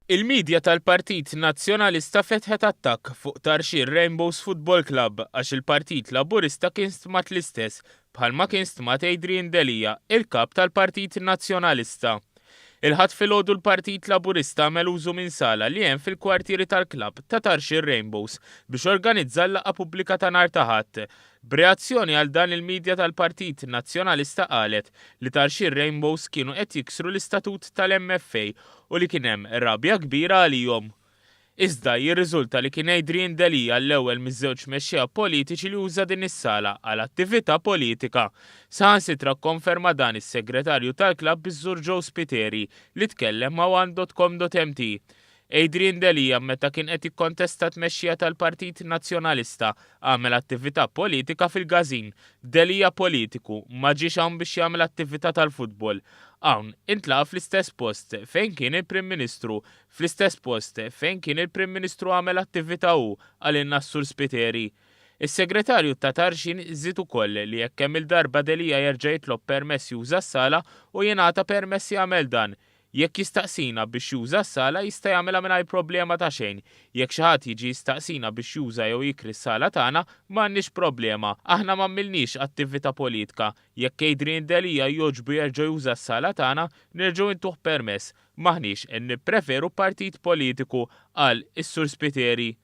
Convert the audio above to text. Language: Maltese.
Il-media tal-Partit Nazzjonalista fetħet attakk fuq Tarxien Rainbows Football Club għax il-Partit Laburista kien stmat l-istess bħalma kien stmat Adrian Delia, il-Kap tal-Partit Nazzjonalista. Il-Ħadd filgħodu l-Partit Laburista għamel użu minn sala li hemm fil-kwartieri tal-klabb ta' Tarxien Rainbows biex organizza l-laqgħa pubblika ta' nhar ta' Ħadd. B'reazzjoni għal dan il-media tal-Partit Nazzjonalista qalet li Tarxien Rainbows kienu qed jiksru l-istatut tal-MFA u li kien hemm rabja kbira għalihom. Iżda, jirriżulta li kien Adrian Delia l-ewwel miż-żewġ mexxejja politiċi li uża din is-sala għal attività politika. Saħansitra kkonferma dan is-segretarju tal-klabb iż-Sur Joe Spiteri li tkellem ma' one dot com dot mt. Adrian Delia meta kien qed jikkontesta t-tmexxija tal-Partit Nazzjonalista għamel attività politika fil-każin. Delia politiku, ma ġiex hawn biex jagħmel attività tal-futbol. Hawn, intlaqa' fl-istess post fejn kien il-Prim Ministru Fl-istess post fejn kien il-Prim Ministru għamel attività hu, qalilna s-Sur Spiteri. Is-Segretarju ta' Tarxien żied ukoll li jekk kemm-il darba Delia jerġa' jitlob permess juża s-sala u jingħata permess jagħmel dan. Jekk jistaqsina biex juża s-sala jista' jagħmilha mingħajr problema ta' xejn. Jekk xi ħadd jiġi jistaqsina biex juża jew jikri s-sala tagħna, m'għandniex problema. Aħna m'għamilniex attività politka. Jekk Adrian Delia jogħġbu jerġa' juża s-sala tagħna, nerġgħu intuh permess. M'aħniex nippreferu partit politiku, qal is-Sur Spiteri.